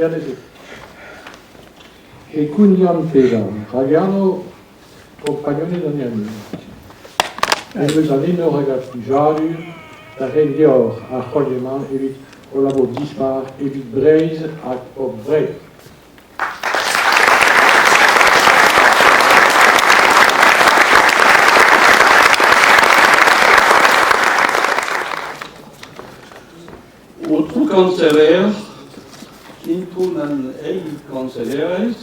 Ya neuze. E koun Yann Pedan, rak anv kompagnuned an Ermine. Em eus an enor hag ar plijadur da reiñ deoc'h ar c'holier-mañ evit ho labour dispar evit Breizh hag hor Breizh. Aotrou Kanseller, Itron an eil Kansellerez,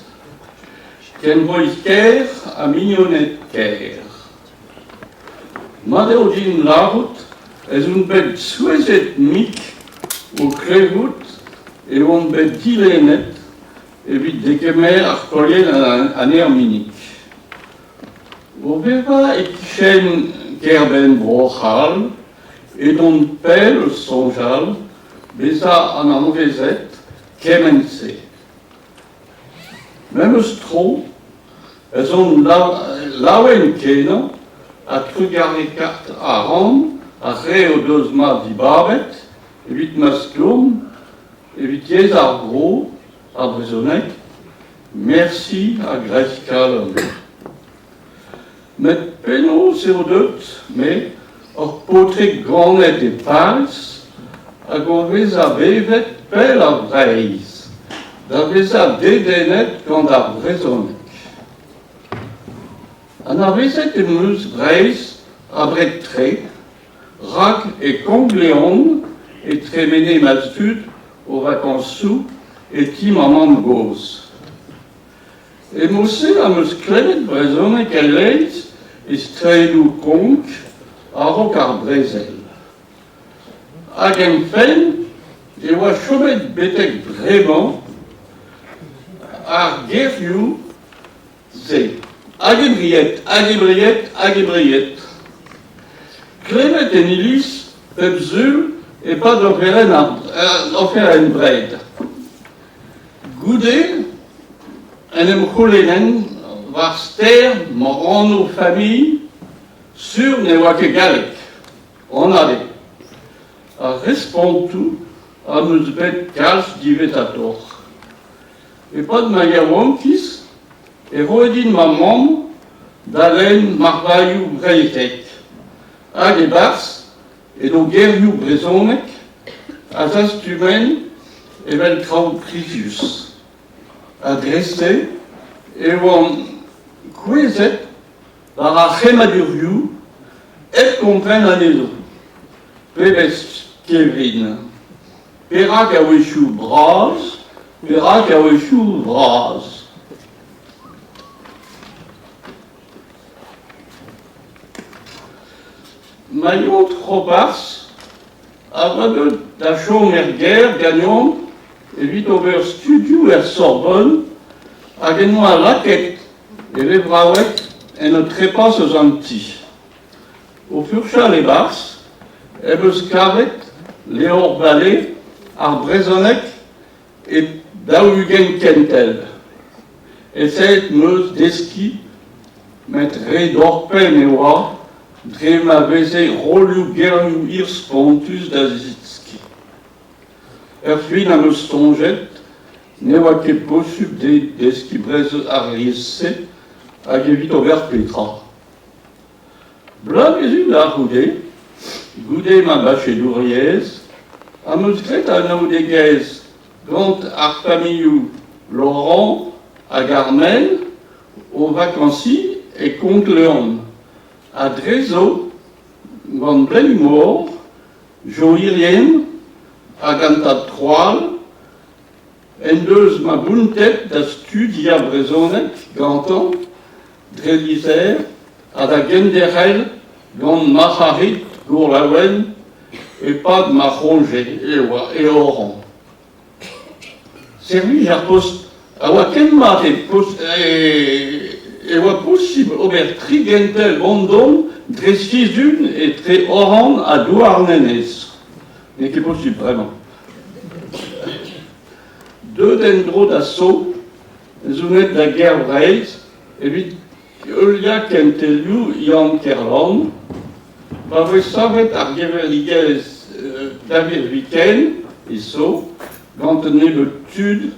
kenvroiz ker ha mignoned ker. Mat eo din lârout ez on bet souezhet-mik o klevout e oan bet dilennet evit degemer ar skolier an Erminig. O vevañ e-kichen kêr-benn Bro-C'hall edon pell o soñjal bezañ anavezet kement-se. Memes tro ez on laouen-kenañ ha trugarekaat a ran ar re o deus ma dibabet evit ma stourm evit yezh ar vro, ar brezhoneg. Mersi a-greiz kalon. Met penaos eo deuet, me, ur paotrig ganet e Pariz hag o vezañ bevet pell a Vreizh, da vezañ dedennet gant ar brezhoneg? Anavezet em eus Breizh abred-tre, rak e Konk-Leon e tremene ma zud o vakañsoù e ti ma mamm-gozh. E mod-se am eus klevet brezhoneg e-leizh e straedoù Konk a-raok ar brezel. Hag em fenn e oa chomet betek bremañ ar gerioù-se. Hag e bried, hag e bried, hag e bried. Klevet en iliz pep sul e-pad oferenn-bred. Goude en em c'houlennen war ster ma anv familh sur ne oa ket galleg, anat eo. Ar respontoù am eus bet kalz diwezhatoc'h. E-pad ma yaouankiz e roe din ma mamm da lenn marvailhoù breizhek hag e-barzh Edo gerioù brezhonek a zastument evel traoù prizius. Ha dre-se e oan kouezhet war ar c'hemmadurioù hep kompren anezho. Pebezh kevrin! Perak a-wechoù bras, perak a-wechoù vras? Ma yaontr Roparz a oa deuet da chom er gêr ganeomp evit ober studioù er Sorbonne hag en doa lakaet e levraoueg en un trepas eus an ti. O furchal e-barzh em eus kavet levr bale ar brezhoneg e 40 kentel. Esaet 'm eus deskiñ met re dorr-penn e oa dre ma veze rolloù gerioù hir-spontus da zeskiñ. Erfin am eus soñjet ne oa ket posupl dezhe deskiñ brezhoneg ar yezh-se hag evit ober petra. Bloavezhioù a-c'houde, goude ma bachelouriezh, am eus graet anaoudegezh gant ar familhoù Laurent hag Armel o vakañsiñ e Konk-Leon ha drezo gant Bleimor, Jo Irien hag an tad Troal en deus ma bountet da studiañ brezhoneg gantañ dre lizher ha da genderc'hel gant Marc'harid Gourlaouen e-pad ma c'hoñje e oa e Oran. Servij ar post a oa ken mat e e oa posibl ober tri gentel mont-dont dre sizhun etre Oran ha Douarnenez. N'eo ket posubl bremañ. Deuet en-dro da So ez on aet da Gêr-Vreizh evit heuliañ kentelioù Yann Kerlann pa voe savet ar gevredigezh da virviken e So gant un nebeud tud. tud,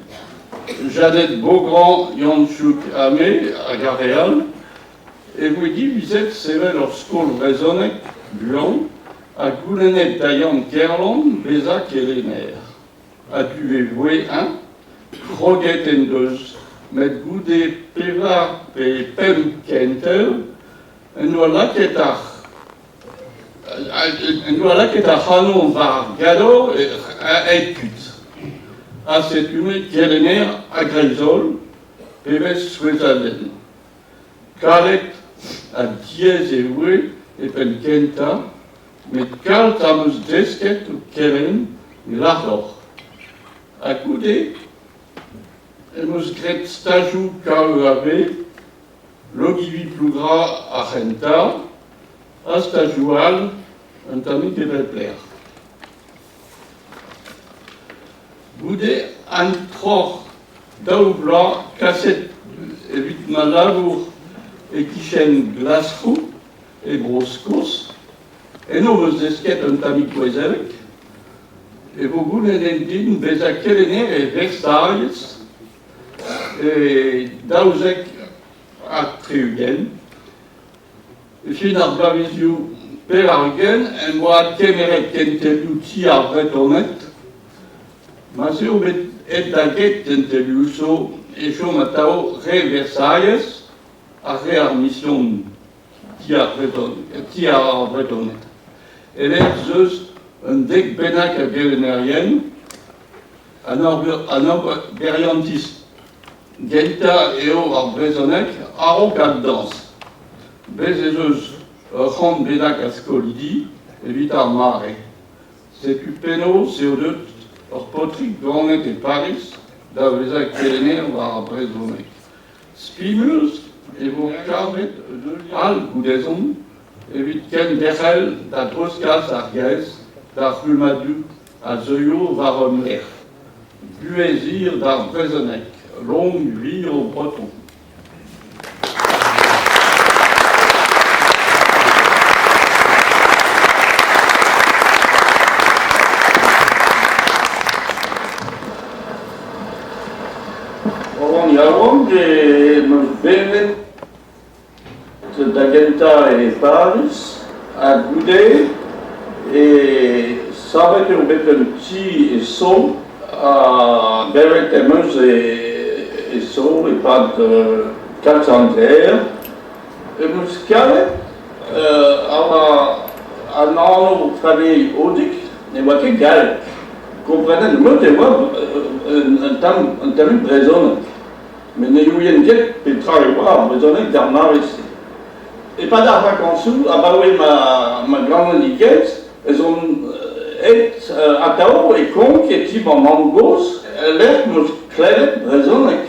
Jeannette Beaugrand, Yann Chouk ha me, hag ar re all, e voe divizet sevel ur skol vrezhonek buan ha goulennet da Yann Kerlann bezañ kelenner. A-du e voe-eñ, kroget en deus, met goude pevar pe pemp kentel en doa lakaet ar en doa lakaet ac'hanon war ar gador aet kuit. Ha setu-me kelenner a-greiz-holl, pebezh souezhadenn. Kalet ha diaes e voe e penn kentañ, met kalz am eus desket o kelenn lartoc'h. Ha goude em eus graet stajoù KEAV, Logivi-Plougra ar c'hentañ, ha stajoù all un tammig e bep lec'h. Goude an troc'h daou vloaz kaset evit ma labour e-kichen Glasgow e Bro-Skos, eno 'm eus desket un tammig gouezeleg, e vo goulennet din bezañ kelenner e Versailles e 72. E fin ar bloavezhioù 80 em boa kemeret kentelioù ti ar Vretoned. Ma'z eo bet aet da get kentelioù zo e chom atav re Versailhez ha re ar mision ti ar ti ar Vretoned. Evel ez eus un dek bennak a gelennerien, an oberiantiz gentañ eo ar brezhoneg a-raok an dañs. Bez' ez eus ur c'hant bennak a skolidi evit ar mare. Setu penaos eo deuet ur paotrig ganet e Pariz da vezañ kelenner war ar brezhoneg. Spi 'm eus e vo kavet all goudezon evit kenderc'hel da dreuzkas ar yezh d'ar rummadoù a zeuio war hon lerc'h. Buhez hir d'ar brezhoneg, longue vie au breton. Oan yaouank em eus bevet da gentañ e Pariz ha goude e savet eo bet un ti e Sceaux ha bevet em eus e Sceaux e-pad kalz amzer. Em eus kavet an anv familh Audic ne oa ket galleg. Komprenet em eus e oa un tamm brezhoneg. Met ne ouien ket petra e oa ar brezhoneg d'ar mare-se. E-pad ar vakañsoù, abaoe ma ganedigezh, ez on aet atav e Konk e ti ma mamm-gozh, e-lec'h 'm eus klevet brezhoneg.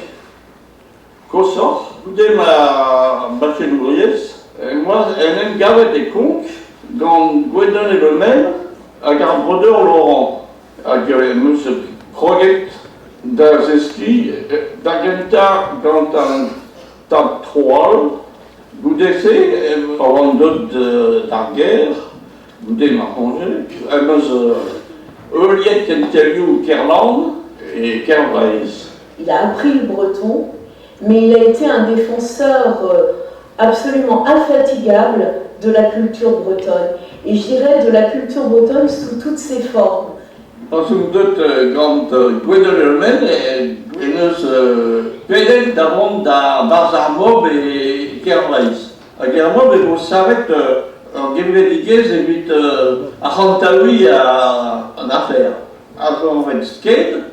Koshoc'h, goude ma bachelouriezh, em boa en em gavet e Konk gant Gwenole Le Mel hag ar breudeur Laurent. Hag em eus kroget da zeskiñ da gentañ gant an tad Troal. Goude-se pa oan deuet d'ar gêr, goude ma c'hoñje, em eus heuliet kentelioù Kerlann e Kêr-Vreizh. Il a appris le breton, mais il a été un défenseur absolument infatigable de la culture bretonne et je dirais de la culture bretonne sous toutes ses formes. Pa 'z on deuet gant Gwenole Le Men en deus pedet da vont da barzh ar Mob e Kêr-Vreizh. Hag er Mob e vo savet ur gevredigezh evit arc'hantaouiñ an afer. Ar anvet Sked.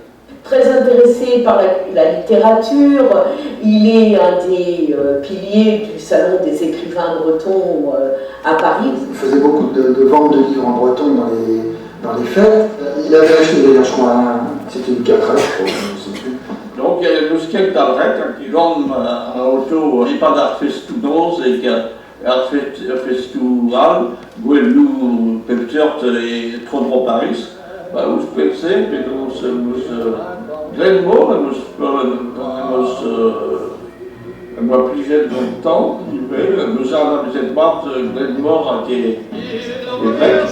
Très intéressé par la littérature, il est un des piliers du salon des écrivains bretons à Paris. Il faisait beaucoup de ventes de livres en breton dans les fêtes. Il avait acheté d'ailleurs, je crois, c'était une 4 je crois, je ne sais plus. Donc, n'eus ket talc'het hag gant an auto e-pad ar festoù-noz hag ar festoù all, gouelioù pep seurt e tro-dro Pariz. Ba ouzhpenn-se, penaos em eus Glenmor em eus em eus em boa plijet gantañ ivez, em eus anavezet mat Glenmor hag e wreg.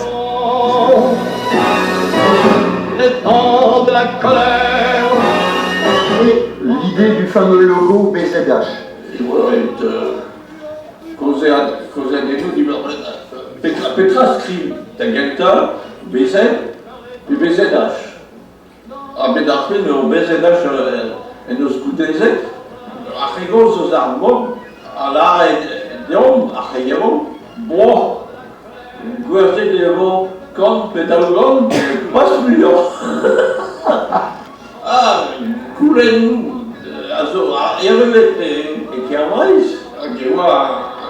Le temps de la colère. fameux logo BZH. E oa ret kaozeadennoù diwar-benn petra, petra skriv da gentañ BZ pe BZH. Ha bet ar fin eo BZH en deus goudezet. Ar re gozh eus ar bobl a lâre deomp, ar re yaouank, boa, gwerzhet e vo kant pe 200, pas muioc'h. Ah, goulennoù a zo erruet e Kêr-Vreizh hag e oa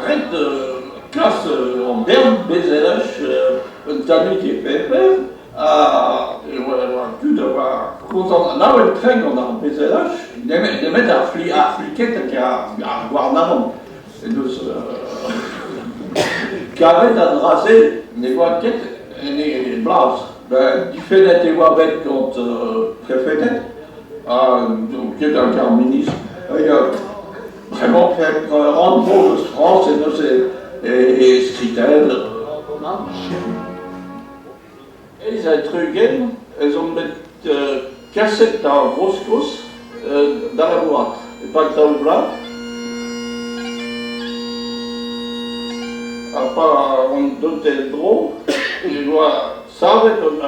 ret kas an bern BZH un tammig e Pemper ha e oa tud a oa kontant laouen-tre gant ar BZH nemet ar fliked hag ar gouarnamant en deus kavet an dra-se ne oa ket en e blas. Ben, difennet e oa bet gant prefeded ha ket ar ministr. Bremañ pep rannvro eus Frañs en deus e skritell. Eizh ha 30 ez on bet kaset da Vro-Skos da labourat e-pad daou vloaz. Ha pa on deuet en-dro e oa savet ur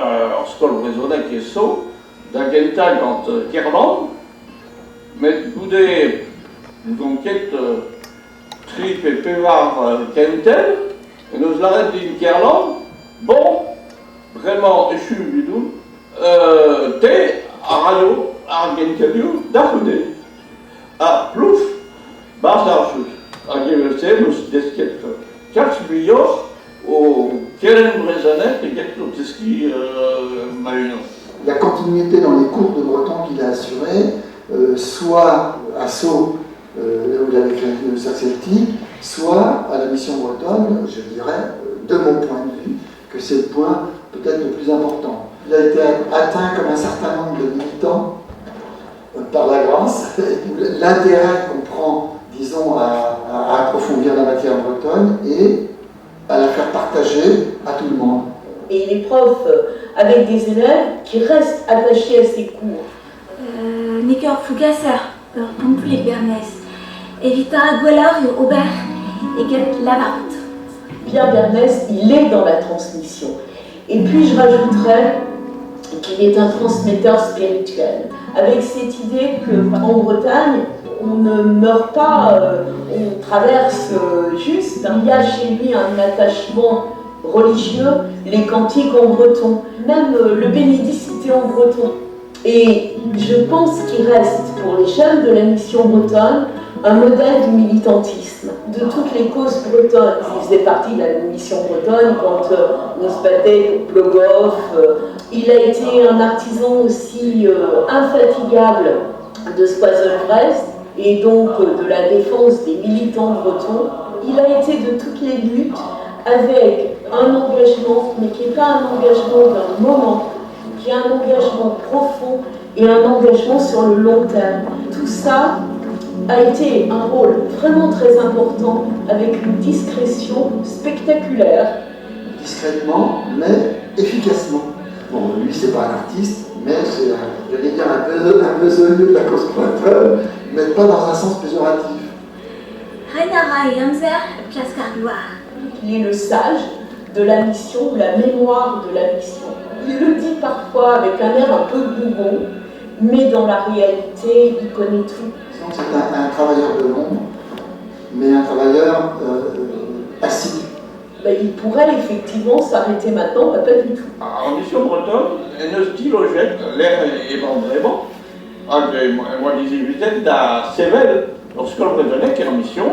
skol vrezhonek e Sceaux, da gentañ gant Kerlann, met goude n'ouzon ket tri pe pevar kentel en deus lâret din Kerlann, bon, bremañ echu evidout, te a raio ar gentelioù da c'houde. Ha plouf, 'barzh ar jeu. Hag evel-se em eus desket kalz muioc'h o kelenn brezhoneg eget o teskiñ ma-unan. La continuité dans les cours de breton qu'il a assuré, soit à Sceaux, là où il avait créé le cercle celtique, soit à la mission bretonne, je dirais, de mon point de vue, que c'est le point peut-être le plus important. Il a été atteint comme un certain nombre de militants par la grâce, l'intérêt qu'on prend, disons, à approfondir la matière bretonne et à la faire partager à tout le monde. Et il est prof avec des élèves qui restent attachés à ses cours. N'eo ket ur fougaser, ur pompoullig Bernez. Evitañ gwelloc'h eo ober eget lavarout. Pierre Bernès, il est dans la transmission. Et puis je rajouterais qu'il est un transmetteur spirituel, avec cette idée qu'en Bretagne, on ne meurt pas, on traverse juste. Il y a chez lui un attachement religieux, les cantiques en breton, même le bénédicité en breton. Et je pense qu'il reste pour les jeunes de la mission bretonne un modèle du militantisme, de toutes les causes bretonnes. Il faisait partie de la mission bretonne quand on se battait pour Plogoff. Il a été un artisan aussi infatigable de Skoazell-Vrest et donc de la défense des militants bretons. Il a été de toutes les luttes avec un engagement, mais qui n'est pas un engagement d'un moment, qui est un engagement profond et un engagement sur le long terme. Tout ça a été un rôle vraiment très important avec une discrétion spectaculaire. Discrètement, mais efficacement. Bon, lui, c'est pas un artiste, mais c'est, j'allais dire, un besogneux de la cause bretonne, mais pas dans un sens péjoratif. Ren a ra e amzer hep klask ar gloar. Il est le sage de la mission, la mémoire de la mission. Il le dit parfois avec un air un peu bougon, mais dans la réalité, il connaît tout. Disons que c'est un travailleur de l'ombre, mais un travailleur assidu. Ben, il pourrait effectivement s'arrêter maintenant, mais pas du tout. Ar mission bretonne en deus dilojet lec'h emañ bremañ hag emañ dizivitet da sevel ur skol vrezhonek er mission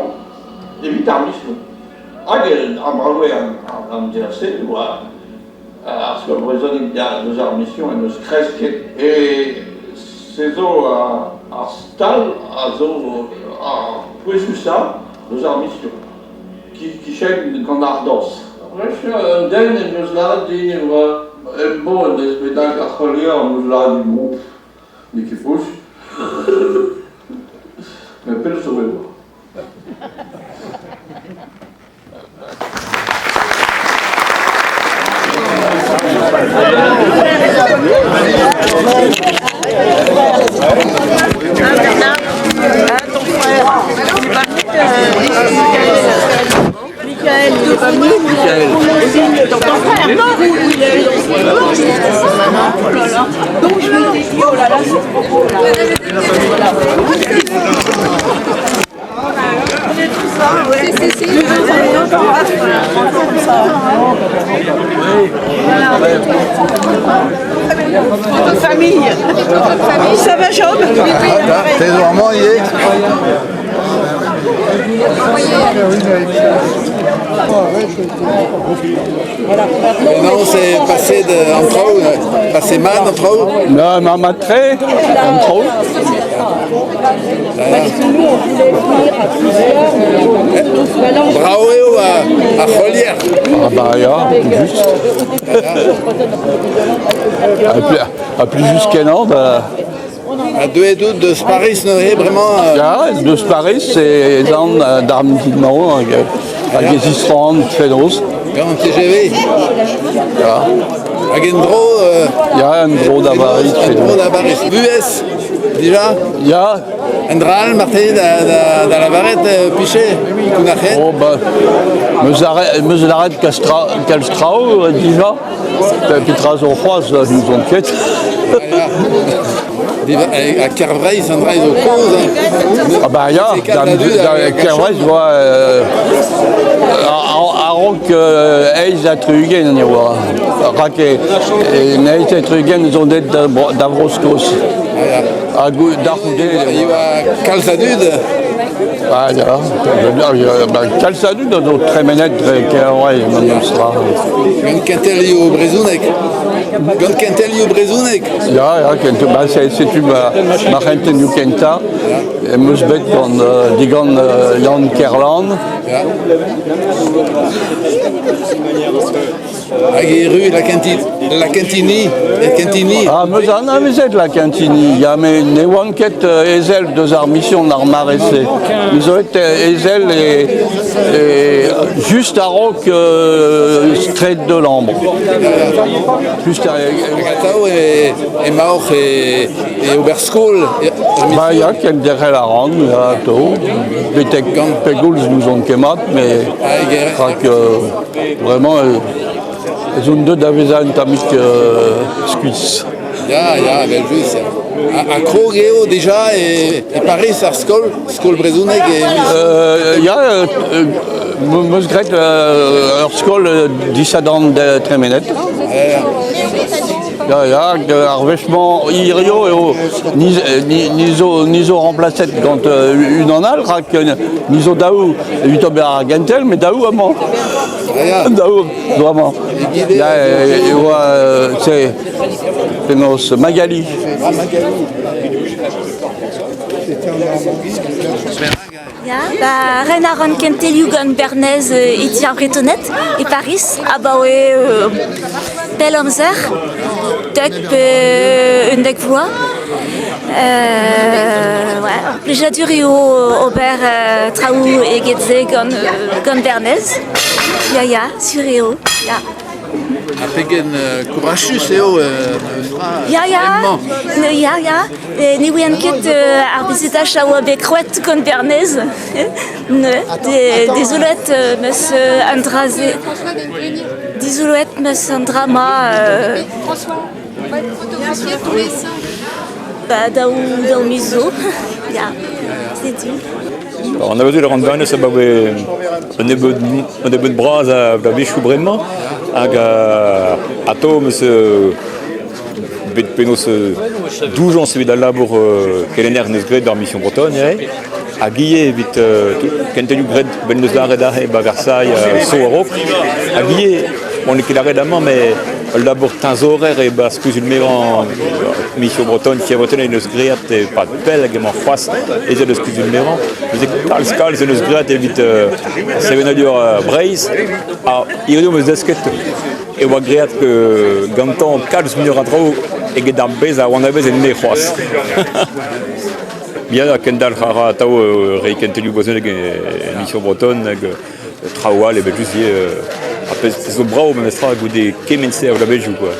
evit ar mission. Hag abaoe an amzer-se e oa ar skol vrezhonek deus ar mission en deus kresket e se zo ar stal a zo ar pouezusañ deus ar mission. Kichen gant ar dañs. Un den en deus lâret din e oa em bo un deiz bennak ar c'holier am eus lâret din bon, n'eo ket posupl. Met pell zo e oa. Donc je me dis, oh là là, c'est trop beau là. Photo de famille. Ça va, Job? T'es vraiment ivez. Non, c'est passé de, an traoù, passé mat an traoù. Na, ma mat-tre, an traoù. Brav eo ar c'holier. Ah bah ya, just. Ha plus just kenañ da... Ha deuet out deus Paris neuze bremañ? Ya, deus Paris ez an d'ar mintin-mañ hag e zistran fenoz. Gant an TGV? Ya. Hag en-dro? Ya, en-dro da Baris. En-dro da Baris. Buhez, dija? Ya. Un dra all marteze da lavaret, Pichet, Kounac'het? Oh bah, meus lâret kalz traoù dija, petra zo c'hoazh n'ouzon ket. Ha Kervreiz, an dra zo kozh. Ah bah ya, da Kervreiz oa a-raok eizh ha tri-ugent e oa. Rak en eizh ha tri-ugent ez on aet da Vro-Skos. Ha da c'houde... E oa kalz a dud. Ah ya, kalz a dud a zo tremenet dre Kervreiz memes tra. Gant kentelioù brezhoneg. Gant kentelioù brezhoneg. Ya, ya, ba, setu ma, ma c'hentelioù kentañ em eus bet gant, digant Yann Kerlann. Ya. Hag erru la la Quintini, la Quintini. Ah, meus anavezet la Quintini, ya, met ne oan ket ezel deus ar mission ar mare-se. Me zo et ezel e, just a-raok straed de Lambre. Just Hag atav emaoc'h e ober skol. Ba ya, kenderc'hel a ran, atav. Betek pegoulz n'ouzon ket mat, mais rak vraiment ez on deuet da vezañ un tammig skuizh. Ya, ya, evel-just, ya. Ha krog eo dija e Pariz ar skol, skol brezhoneg e... Ya, 'm eus graet ur skol disadorn tremenet. Ya, ya, ar wech-mañ hirio eo ni zo remplaset gant unan all, rak ni zo daou evit ober ar gentel, met daou amañ. Daou zo amañ. Ya, e oa, c'est penaos, Magali. Ya, ba ren a ran kentelioù gant Bernez e ti ar Vretoned e Pariz abaoe pell amzer, dek pe 11 vloaz. Ouais, ur plijadur eo ober traoù eget-se gant, gant Bernez. Ya, ya, sur eo, ya. Ha pegen kourachus eo fra Ya, ya, hemañ. Ya, ya. Ne ouian ket ar bezetaj a oa bet kroet gant Bernez. Dézolet meus an dra-se. Dizoloet meus an dra-mañ. Ba, daou, daou miz zo. Ya, setu. Anavezout a ran Bernez abaoe un nebeud, un nebeud bras a bloavezhioù bremañ hag atav 'm eus bet penaos doujañs evit al labour kelenner 'neus graet d'ar Mission Bretonne ivez hag ivez evit kentelioù graet 'benn 'neus lâret aze 'ba Versailles so a-raok hag ivez on n'eo ket lâret amañ met ul labour teñzorer e-barzh kuzul-merañ Mission Bretonne, Fier Bretonne en deus graet e-pad pell hag emañ c'hoazh ezel eus kuzul-merañ. Neuze kalz-kalz en deus graet evit sevenadur Breizh ha hiziv 'm eus desket e oa graet gantañ kalz muioc'h a draoù eget ar pezh a anavezen-me c'hoazh. Ya, kendalc'h a ra atav reiñ kentelioù brezhoneg e Mission Bretonne hag traoù all evel-just ivez ar pezh zo brav memestra goude kement-se a vloavezhioù quoi.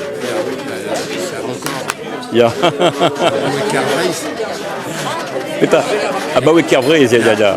Ya. Petra? Abaoe Kervreiz, ya, ya, ya.